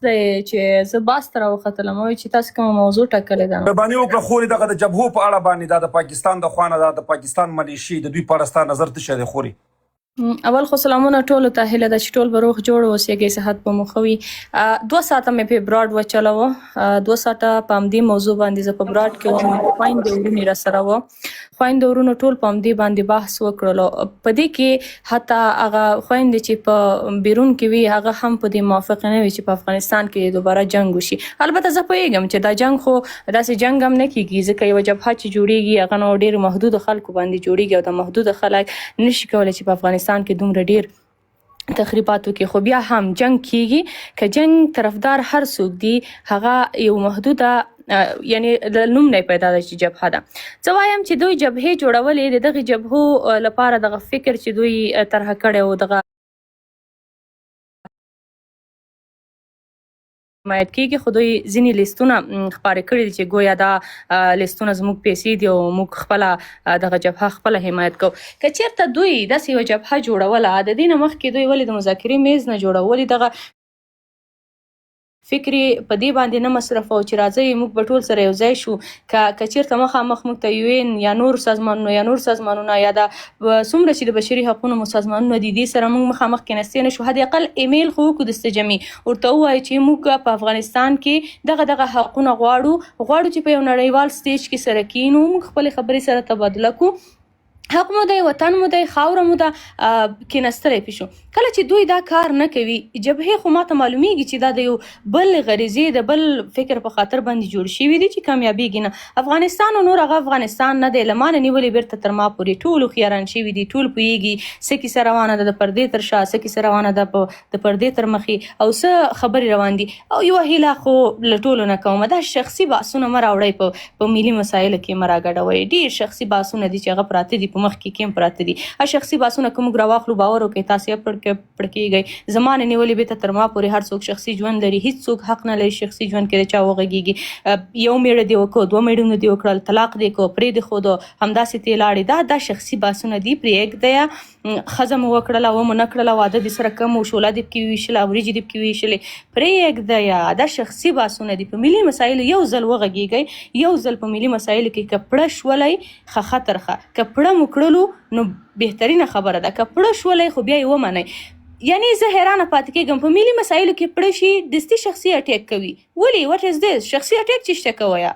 دی چې زه باس ته راوختلم او چې تاسو کومه موضوع ټاکلې ده. مهرباني وکړه خورې، دغه د جبهو په اړه باندې، دا د پاکستان د خوا نه، دا د پاکستان ملیشې، د دوی په اړه ستا نظر څه شی دی خورې؟ اول خو سلامونه ټولو ته، هیله ده چې ټول به روغ جوړ اوسېږئ، صحت به مو ښه وي. 2 ساعته مې په براډ وچلوه، 2 ساعته په همدې موضوع باندې زه په براډ کې وم. خویندې ورونې راسره وه، خویندو ورونو ټول په همدې باندې بحث وکړلو. په دې کې حتی هغه خویندې چې په بیرون کې وي، هغه هم په دې موافق نه وي چې په افغانستان کې دوباره جنګ وشي. البته زه پوهېږم چې دا جنګ خو داسې جنګ هم نه کیږي، ځکه یوه جبهه چې جوړیږي، هغه نو ډېر محدودو خلکو باندې جوړیږي او دا محدود خلک نشي کولی چې په افغانستان کې دومره ډېر تخریبات وکړي. خو بیا هم جنګ کیږي. که جنګ طرفدار هر څوک دي، هغه یو محدوده، یعنی د نوم نه پیدا ده چې جبهه ده. زه وایم چې دوی جبهې جوړولې، د دغه جبهو لپاره دغه فکر چې دوی طرح کړی او دغه حمایت کیږي، خو دوی ځینې لیستونه خپاره کړي دي چې ګویا دا لیستونه زموږ پیسې دي او موږ خپله دغه جبهه خپله حمایت کوو. که چیرته دوی داسې یوه جبهه جوړوله، د دې نه مخکې دوی ولې د مذاکرې میز نه جوړولې؟ دغه فکر په دې باندې نه مصرفو چې راځئ، موږ به ټول سره یو ځای شو. که چیرته مخامخ موږ ته یو ان یا نور سازمانونه یا دا څومره چې د بشري حقونو مو سازمانونه دي، دې سره موږ مخامخ کېناستې نه شو، حد اقل ایمیل خو وکړو، دستجمعي ورته ووایو چې موږ په افغانستان کې دغه دغه حقونه غواړو، غواړو چې په یو نړیوال stage کې سره کینو، موږ خپلې خبرې سره تبادله کو. حق مو دی، وطن مو دی، خاوره مو ده، کیناستلی پې شو. کله چې دوی دا کار نه کوي، جبهې خو ماته معلومیږي چې دا د یو بل غریزې، د بل فکر په خاطر باندې جوړ شوي دي چې کامیابیږي نه. افغانستان نور هغه افغانستان نه دی. له مانه نیولې بیرته تر ما پورې ټول هوښیاران شوي دي، ټول پوهیږي څه کیسه روانه ده د پردې تر شا، څه کیسه روانه ده په د پردې تر مخې او څه خبرې روان دي. او یوه هیله خو له ټولو نه کوم، دا شخصي بحثونه مه راوړئ، په ملي مسایلو کې مه راګډوئ. ډېر شخصي بحثونه دي چې هغه پراته دي، په مخ کې کیم پراته دي. ا شخصي بحثونه که موږ راواخلو، باور وکړئ، تاسې پړکېږئ. زما نه نیولې بیرته تر ما پورې هر څوک شخصي ژوند لري. هیڅ څوک حق نه لري شخصي ژوند کې د چا وغږیږي. یو میړه دې وکړو، دوه میړونه دې وکړل، طلاق دې کو، پرې دې ښودو، همداسې ترې لاړې، دا شخصي بحثونه دي، پرېږدیه. ښځه مو وکړله، ومو نه کړله، واده دې سره کم و، شوله دې پکې وویشله، وریجې دې پکې وویشلې، پرېږدیه. دا شخصي بحثونه دي. په ملي مسایلو یو ځل وغږیږئ. یو ځل په ملي مسایلو کې که پړه شولی، ښه ښه ترخه. که پړه مو کړلو نو بهترینه خبره ده. که پړه شولی خو بیا یې ومنئ. یعنی زه حیرانه پاتې کېږم، په ملي مسایلو کې پړه شي، دستي شخصي attack کوي. ولې؟ What is this شخصي attack چې شته کوی؟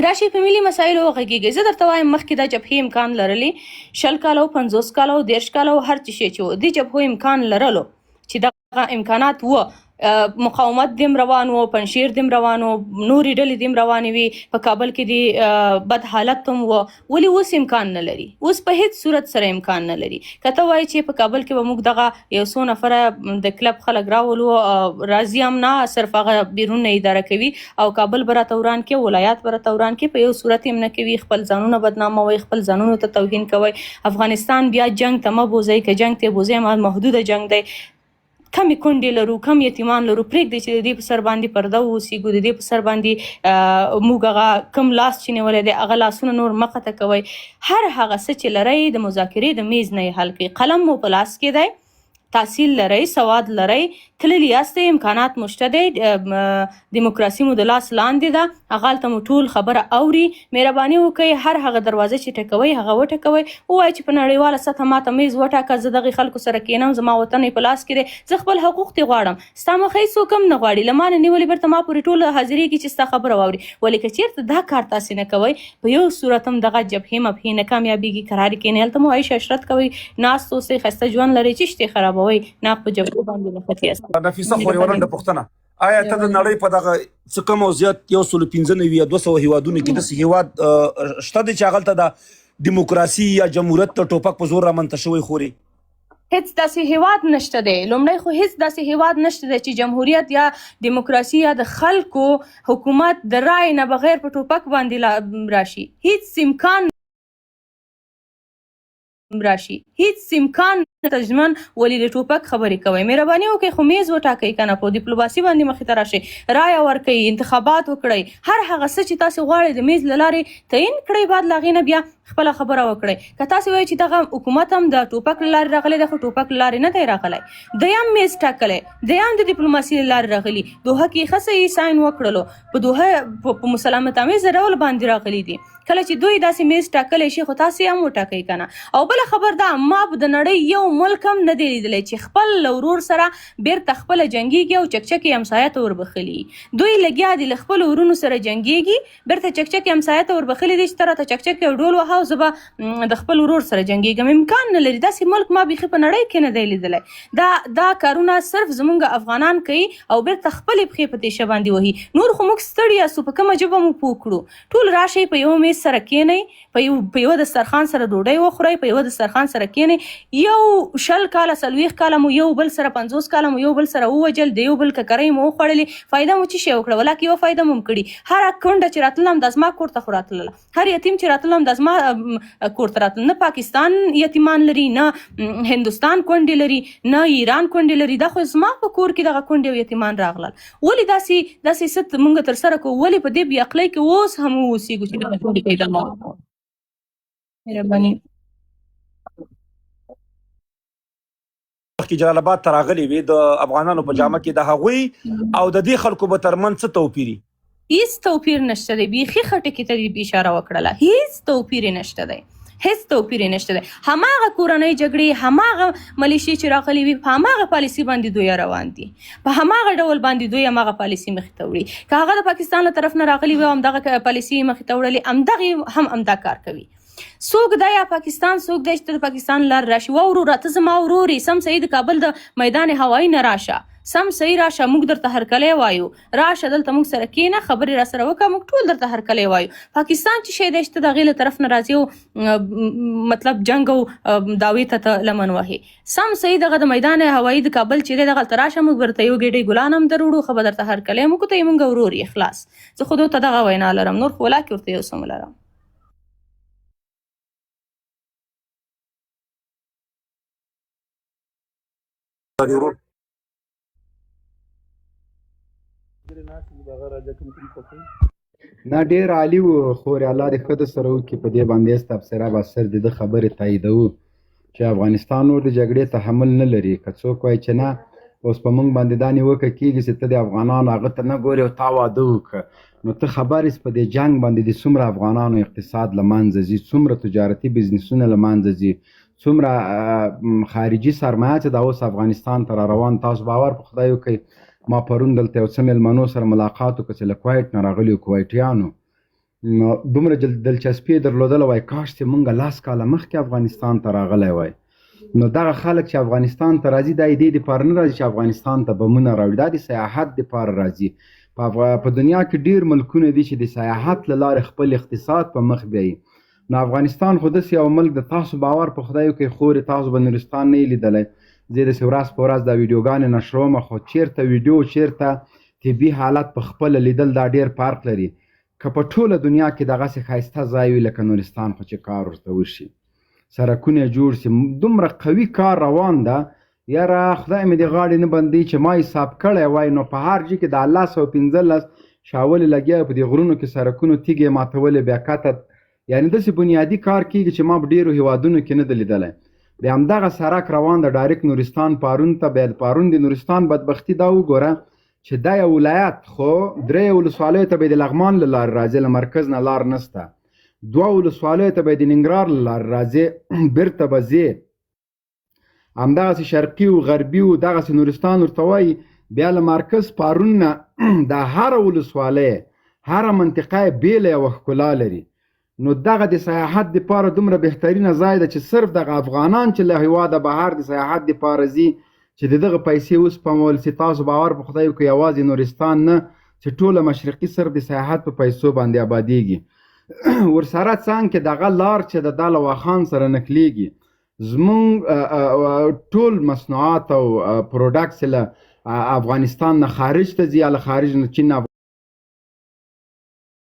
راشي، په ملي مسایلو وغږیږئ. زه درته وایم، مخکې دا جبهې امکان لرلې، 20 کاله او 50 کاله او 30 کاله او هر څه شی چې و، دې جبهو امکان لرلو چې دغه امکانات و، مقاومت دیم روان و، پنجشیر دیم روان و، نورې ډلې دیم روانې وي، په کابل کې دی بد حالت هم و. ولی اوس امکان نه لري؟ اوس په هیڅ صورت سره امکان نه لري. که ته وایې چې په کابل کې به موږ دغه یو څو نفره د کلب خلک راولو، راځي هم نه، صرف هغه بیرون نه اداره کوي او کابل به راته وران کړي، ولایات به راته وران کړي، په یو صورت هم نه کوي. خپل ځانونه بدناموي، خپل ځانونو ته توهین کوي. افغانستان بیا جنگ ته مه بوځئ. که جنگ ته بوځئ، محدوده جنگ دی. کمې کونډې لرو، کم یتیمان لرو. پرېږدئ چې د دې په سر باندې پرده واوسېږو، د دې په سر باندې موږ هغه کم لاس چې نیولی دی، هغه لاسونه نور مه قطع کوئ. هر هغه څه چې لرئ، د مذاکرې د میز نه یې حل کړئ. قلم مو په لاس کې دی، تحصیل لرئ، سواد لرئ، تللي یاستئ، امکانات مو شته دی، دیموکراسي مو د لاس لاندې ده، هغه هلته مو ټول خبره اوري. مهرباني وکړئ، هر هغه دروازه چې ټکوئ، هغه وټکوئ. ووایئ چې په نړیواله سطح ماته میز وټاکه، زه دغې خلکو سره کینم، زما وطن یې په لاس کې دی، زه خپل حقوق ترې غواړم. ستا مخه هیڅوک هم نه غواړي. له ما نه نیولې بیرته ما پورې ټول حاضرېږي چې ستا خبره واوري. ولې که چېرته دا کار تاسې نه کوئ، په یو صورت هم دغه جبهې مبهې نه کامیابېږي. کرارې کښېنئ، هلته مو عیش عشرت کوئ، ناست اوسئ، ښایسته ژوند لرئ، چې شته خرابوئ نه، په جبهو باندې نښتي یاست. نفیسه خورې، یوه لنډه پوښتنه: آیا ته د نړۍ په دغه څه کم او زیات 195 یا 200 هیوادونو کې داسې هیواد شته دی چې هغلته د دیموکراسي یا جمهوریت ته ټوپک په زور رامنځته شوی خورې؟ هیڅ داسې هیواد نشته دی. لومړی خو هیڅ داسې هیواد نشته دی چې جمهوریت یا دیموکراسي یا د خلکو حکومت د رای نه بغیر په ټوپک باندې راشي. هیڅ امکان راشي، هیڅ امکان ته ژمن ولې د ټوپک خبرې کوئ؟ مهرباني وکړئ خو میز وټاکئ کنه، په دیپلوماسي باندې مخې ته راشئ، رایه ورکړئ، انتخابات وکړئ، هر هغه څه چې تاسو غواړئ د میز له لارې تعین کړئ، بعد له هغې نه بیا خپله خبره وکړئ. که تاسو وایئ چې دغه حکومت هم د ټوپک له لارې راغلی دی، خو ټوپک له لارې نه دی راغلی، دی هم میز ټاکلی، دی هم د دیپلوماسي له لارې راغلي، دوحه کې یې ښه صحیح ساین وکړلو، په دوحه په مسالمت امیزه ډول باندې راغلي دي. کله چې دوی داسې میز ټاکلی شي، خو تاسې هم وټاکئ کنه. او بله خبر دا، ما د نړۍ یو ملک هم نه دی لیدلی چې خپل له ورور سره بیرته خپله جنګیږي او چکچکې همسایه ته وربخلي. دوی لګیا دي له خپلو ورونو سره جنګیږي، بیرته چکچکې همسایه ته وربخلي دي چې ته راته چکچکې او ډول وهه او زه به د خپل ورور سره جنګیږم. امکان نه لري، داسې ملک ما بیخي په نړۍ کې نه دی لیدلی. دا کارونه صرف زمونږ افغانان کوي او بیرته خپلې پښې په تیشه باندې وهي. نور خو موږ ستړي یاستو، په کومه ژبه مو پوه کړو؟ ټول راشئ، په یوه میز سره کینئ، په یوه دسترخوان سره ډوډۍ وخورئ، په یوه دسترخوان سره کینئ. یو 20 کاله 40 کاله مو یو بل سره، 50 کاله مو یو بل سره ووژل، د یو بل ککرۍ مو وخوړلې، فایده مو څه شی وکړه؟ ولاکه یوه فایده مو هم کړي. هره کونډه چې راتلله هم د زما کور ته خو راتلله، هر یتیم چې راتلله هم د زما کور ته راتلله. نه پاکستان یتیمان لري، نه هندوستان کونډې لري، نه ایران کونډې لري، دا خو زما په کور کې دغه کونډې او یتیمان راغلل. ولې داسې څه مونږ ترسره کوو؟ ولې په دې بې عقلۍ کې اوس هم اوسېږو چې دغه کونډې پیدا مو؟ مهرباني. مخکې جلال آباد ته راغلي وي د افغانانو په جامه کې، د هغوی او د دې خلکو به ترمنځ څه توپیر؟ هیڅ توپیر نشته دی. بیخي ښه ټکي ته دې اشاره وکړله، هیڅ توپیر یې نشته دی، هیڅ توپیر یې نشته دی. هماغه کورنۍ جګړې، هماغه ملیشې چې راغلي وي، په هماغه پالیسي باندې دوی روان دي، په هماغه ډول باندې دوی هماغه پالیسي مخې ته وړي. که هغه د پاکستان له طرف نه راغلي وي، همدغه پالیسي یې مخې ته وړلې، همدغه هم همدا کار کوي. څوک دی یا پاکستان څوک دی چې د پاکستان لار راشي؟ وه وروره، ته زما ورور یې، سم صحیح د کابل د میدان هوایي نه راشه، سم صحیح راشه، موږ درته هرکلی وایو، راشه دلته موږ سره کینه، خبرې را سره وکړه، موږ ټول درته هرکلی وایو. پاکستان چې شی دی چې ته د هغې له طرف نه راځې او مطلب جنګ او دعوې ته ته لمن وهې؟ سم صحیح دغه د میدان هوایي د کابل چې دی دغلته راشه، موږ ورته یو ګېډۍ ګلان هم دروړو، ښه به درته هرکلی مو کړو، ته یې موږ ورور یې. خلاص، زه خو ته دغه وینا لرم، نور خو ولاکې ورته یو څه لرم. ورور نه ډیر عالی وو خورې، الله دې ښه در سره وکړي. په دې باندې هېڅ تبصره به صرف د ده خبرې تاییدوو چې افغانستان نور د جګړې تحمل نه لري. که څوک وایي چې نه اوس په موږ باندې دا نیوکه کېږي چې ته د افغانانو هغه ته نه ګورې او تا واده وکړه، نو ته خبر یې په دې جنګ باندې د څومره افغانانو اقتصاد له منځه ځي، څومره تجارتي بزنسونه له منځه ځي، څومره خارجي سرمایه چې دا اوس افغانستان ته را روان. تاسو باور په خدای وکړئ، ما پرون دلته یو څه مېلمنو سره ملاقات وکړ چې له کویټ نه راغلي وو، کویټیانو، نو دومره دلچسپي یې درلودله، وایي کاش چې مونږ 10 کاله مخکې افغانستان ته راغلی وای. نو دغه خلک چې افغانستان ته راځي دا یې دې دپاره نه راځي چې افغانستان ته بمونه راوړي، دا د سیاحت دپاره راځي. په دنیا کې ډېر ملکونه دي چې د سیاحت له لارې خپل اقتصاد په مخ بیایي. نو افغانستان خو داسې یو ملک د تاسو باور په خدای وکړئ خورې، تاسو به نورستان نه یې لیدلی، زه داسې ورځ په ورځ دا ویډیوګانې نشروم، خو چېرته ویډیو چېرته طبي حالت په خپله لیدل دا ډېر فرق لري. که په ټوله دنیا کې دغسې ښایسته ځای وي لکه نورستان، خو چې کار ورته وشي، سرکونه یې جوړ سي، دومره قوي کار روان ده، یاره خدای مې د غاړې نه بندوي چې ما حساب کړی وای نو په هر ځای کې د 10 او 15 شاولې لګیا په دې غرونو کې سرکونو تیږې یې ماتولې، بیا کته، یعنې داسې بنیادي کار کېږي چې ما په ډېرو هیوادونو کې نه دی لیدلی. بیا همدغه سرک روان ده ډایرکټ نورستان پارون ته. بیا د پارون د نورستان بدبختي دا وګوره چې دا یو ولایت خو 3 ولسوالیو ته به د لغمان له لارې راځي، له مرکز نه لار نسته، 2 ولسوالیو ته به د ننګرهار له لارې راځي، بیرته به ځې، همدغسې شرقي و غربي و دغسې نورستان ورته وایي. بیا له مرکز پارون نه دا هره ولسوالۍ هره منطقه یې بېله یوه ښکلا لري. نو دغه د سیاحت دپاره دومره بهترینه ځای ده چې صرف دغه افغانان چې له هیواده بهر د سیاحت دپاره ځي چې د دغه پیسې وسپمول سي، تاسو باور په خدای وکړئ یوازې نورستان نه چې ټوله مشرقي صرف د سیاحت په پیسو باندې آبادیږي. ورسره څنګ کې دغه لار چې د دا له واخان سره نښلېږي، زمونږ ټول مصنوعات او پروډکټس له افغانستان نه خارج ته ځي یا له خارج نه چین نه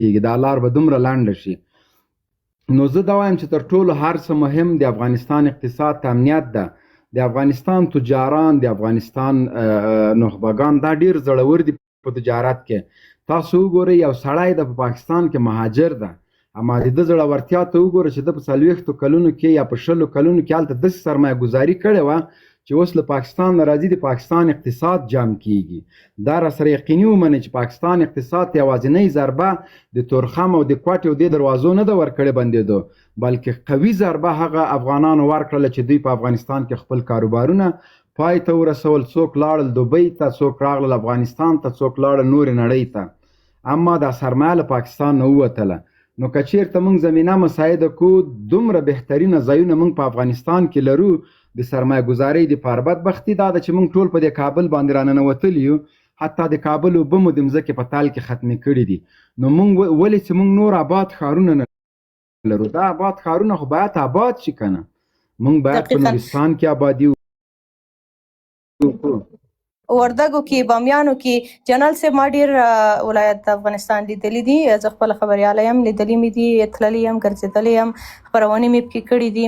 کېږي، دا لار به دومره لنډه شي. نو زه دا وایم چې تر ټولو هر څه مهم د افغانستان اقتصاد ته امنیت ده. د افغانستان تجاران، د افغانستان نخبګان دا ډیر زړور دي په تجارت کې. تاسو وګورئ، یو سړی د په پاکستان کې مهاجر ده، اما د ده زړورتیا ته وګوره چې ده په 40 کلونو کې یا په 20 کلونو کې هلته داسې سرمایه ګذاري کړې وه چې اوس له پاکستان نه راځي، د پاکستان اقتصاد جام کیږي. دا را سره یقیني ومنئ چې پاکستان اقتصاد ته یوازینۍ ضربه د تورخم او د کوټې او دې دروازو نه ده ورکړې بندېدو، بلکې قوي ضربه هغه افغانانو ورکړله چې دوی په افغانستان کې خپل کاروبارونه پای ته ورسول. څوک لاړل دوبۍ ته، څوک راغلل افغانستان ته، څوک لاړل نورې نړۍ ته، اما دا سرمایه له پاکستان نه ووتله. نو که چیرته موږ زمینه مساعده کو، دومره بهترینه ځایونه موږ په افغانستان کې لرو د سرمایه ګذارۍ دپاره. بدبختي دا ده چې موږ ټول په دې کابل باندې راننوتلي یو، حتی د کابل اوبه مو د مځکې په تل کې ختمې کړي دي. نو موږ ولې چې موږ نور آباد ښارونه نه لرو؟ دا آباد ښارونه خو باید آباد شي که نه. موږ باید په نورستان کې آبادي وکړو، وردګو کې، بامیانو کې. جنرال صاحب، ما ډیر ولایت د افغانستان لیدلي دي، زه خپله خبریاله یم، لیدلي مې دي، تللې یم، ګرځېدلې یم، خپرونې مې پکې کړې دي.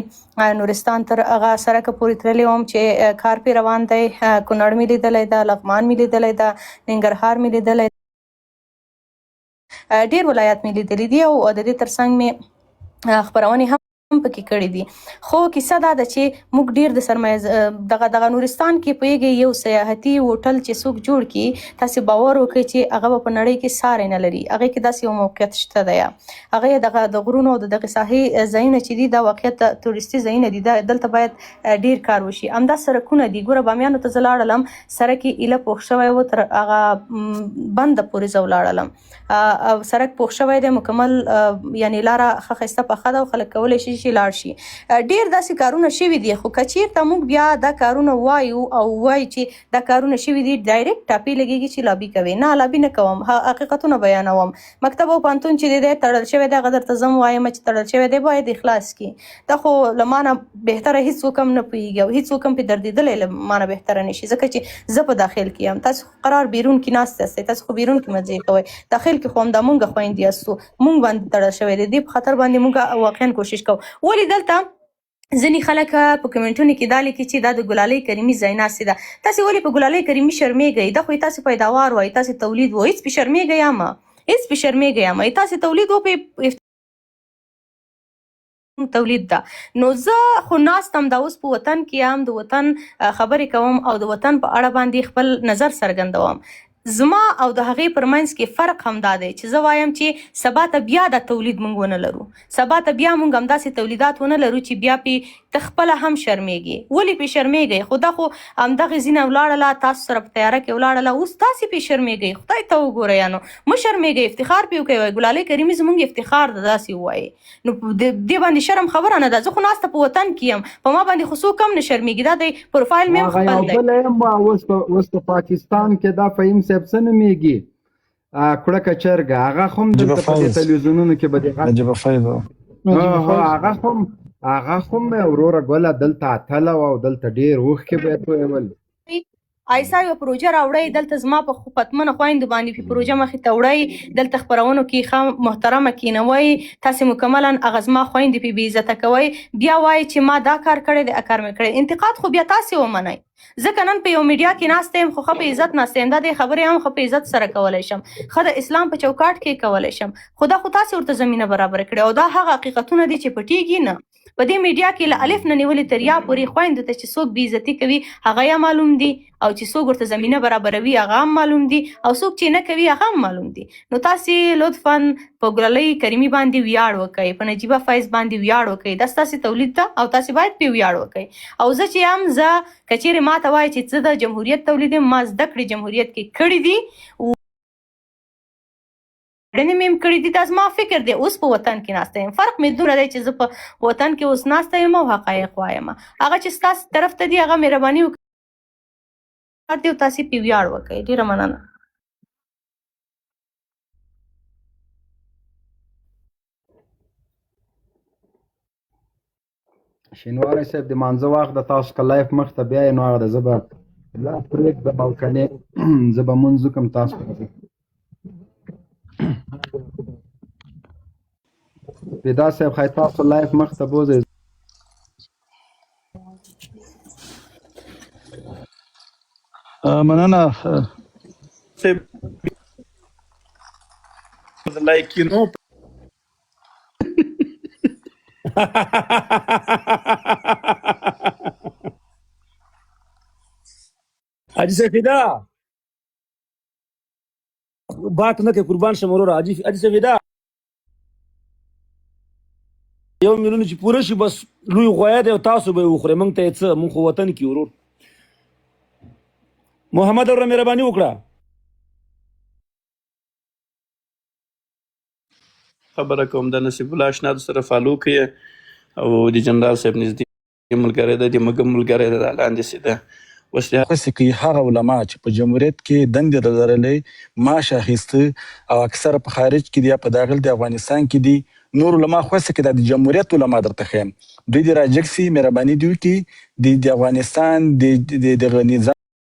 نورستان تر هغه سرکه پورې تللې وم چې کار پې روان دی. کونړ مې لیدلی ده، لغمان مې لیدلی ده، ننګرهار مې لیدلی، ډیر ولایت مې لیدلي دي او د دې ترڅنګ مې خپرونې هم پکې کړې دي. خو کیسه دا ده چې موږ ډیر د سرمایه دغه دغه نورستان کې پوهېږئ یو سیاحتي هوټل چې څوک جوړ کړي، تاسې باور وکړئ چې هغه به په نړۍ کې ساری نه لري. هغې کې داسې یو موقعیت شته دی، هغه یې دغه د غرونو او د دغې ساحې ځایونه چې دي، دا واقعیت توریستي ځایونه دي، دا دلته باید ډیر کار وشي. همدا سرکونه دي، ګوره بامیانو ته زه لاړلم، سرک یې ایله پوخ شوی و، تر هغه بنده پورې زه ولاړلم، سرک پوخ شوی دی مکمل، یعنی لاره ښه ښایسته پخه ده او خلک کولی شي چې لاړ شي. ډیر داسې کارونه شوي دي، خو که چیرته موږ بیا دا کارونه وایو او وایو چې دا کارونه شوي دي، ډایرکټ ټاپې لګیږي چې لابي کوي. نه، لابي نه کوم، حقیقتونه بیانوم. مکتب او پوهنتون چې دی تړل شوی دی، هغه درته زه هم وایم چې تړل شوی دی، باید اخلاص کړي. دا خو له ما نه بهتره هیڅوک هم نه پوهېږي او هیڅوک هم پرې دردېدلی له ما نه بهتره نه شي، ځکه چې زه په داخل کې یم. تاسو خو قرار بیرون کې ناست یاستئ، تاسو خو بیرون کې مزې کوئ، داخل کې خو همدا مونږ خویندې یاستو، مونږ باندې تړل شوی دی. دې په خاطر باندې مونږ واقعا کوشش کوو. ولې دلته ځینې خلک په کمنټونو کې دا لیکي چې دا د ګلالۍ کریمي ځایناستې ده؟ تاسې ولې په ګلالۍ کریمي شرمېږئ؟ دا خو یې تاسې پیداوار وای، تاسې تولید و، هېڅ پې شرمېږئ مه، هېڅ پې شرمېږئ مه. تاسې تولید و، پې تولید ده. نو زه خو ناستم دا اوس په وطن کې یم، د وطن خبرې کوم او د وطن په اړه باندې خپل نظر څرګندوم. زما او د هغې پر منځ کې فرق هم دا دی چې زه وایم چې سبا ته بیا دا تولید مونږ ونه لرو، سبا ته بیا مونږ همداسې تولیدات ونه لرو چې بیا پې ته خپله هم شرمېږې. ولې پې شرمېږئ؟ خو دا خو همدغې ځینه ولاړله، تاسو سره په تیاره کې ولاړله، اوس تاسې پې شرمېږئ. خدای ته وګورئ، نو مه شرمېږئ، افتخار پې وکړئ، وایي ګلالۍ کریمي زمونږ افتخار ده، داسې ووایي. نو دې باندې شرم خبره نه ده. زه خو ناسته په وطن کې یم، په ما باندې خو څوک هم نه شرمېږي. دا دی پروفایل مې هم هغه خپل یو دی. بل هم وه، اوس په پاکستان کې دا فهیم صاحب څه نومېږي، کړکه چرګه، هغه خو هم نجیبه دلته په دې فیض، تلویزیونونو کې به دې غږ نجیبه فیض. نجیبه فیض. هغه خو هم وروره ګله دلته اتله وه او دلته ډېر اوښکې به یې تویول. ایسا یوه پروژه راوړئ دلته، زما په پتمنو خویندو باندې په پروژه مخې ته وړئ، دلته خپرونو کې ښه محترمه کینوئ، تاسې مکملا هغه زما خویندې پې بې عزته کوئ، بیا وایئ چې ما دا کار کړی دی، کار مې کړی. انتقاد خو بیا تاسې ومنئ. ځکه نن په یو میډیا کې ناسته یم، خو ښه په عزت ناسته یم، دا دې خبرې هم ښه په عزت سره کولی شم، ښه د اسلام په چوکاټ کې کولی شم، خو دا خو تاسې ورته زمینه برابره کړې او دا هغه حقیقتونه دي چې پټیږي نه. په دې میډیا کې له الف نه نیولې تر یا پورې خویندو ته چې څوک بې عزتي کوي هغه یا معلوم دي، او چې څوک ورته زمینه برابروي هغه هم معلوم دي، او څوک چې نه کوي هغه هم معلوم دي. نو تاسې لطفا په ګلالۍ کریمي باندې ویاړ وکړئ، په نجیبه فیض باندې ویاړ وکړئ، دا ستاسې تولید ده او تاسې باید پرې ویاړ وکړئ. او زه چې یم، زه که چیرې ما ته وایي چې زه د جمهوریت تولید یم، ما زده کړې جمهوریت کې کړې دي، څېړنې مې هم کړې دي، دا زما فکر دی. اوس په وطن کې ناسته یم، فرق مې دومره دی چې زه په وطن کې اوس ناسته یم او حقایق وایم. هغه چې ستاسو طرف ته دي هغه مهرباني وکړئ او تاسې پرې ویاړ وکړئ. ډېره مننه. شینواری صاحب د مانځه وخت د تاسو که لایف مخ ته بیایې نو هغه د زه به لایف پرېږدم او که نه زه به مونځ وکړم تاسو ته. فدا صاحب ښایي تاسو لایف مخ ته بوځئ. مننه. صاحب لایک یو نو. حاجي سفیدا باک نه کې قربان شم وروره. حاجي سفیدا یو میلیون چې پوره شي بس لوی غویا دی او تاسو به یې وخورئ، موږ ته یې څه، موږ خو وطن کې ورور. محمد وروره مهرباني وکړه. خبره کوم د نصیب الله اشنا سره فالو کوي او د جنرال صاحب نږدې ملګری دی، د مګم ملګری دی، دا لاندې سیده اوس د خوسې کوي هغه علما چې په جمهوریت کې دندې لرلې، معاش اخیسته او اکثره په خارج کې دي یا په داخل د افغانستان کې دي. نور علما خوسې کوي، دا د جمهوریت علما درته ښیم، دوی دې راجګ سي، مهرباني دې وکړي د افغانستان د دغه نظام.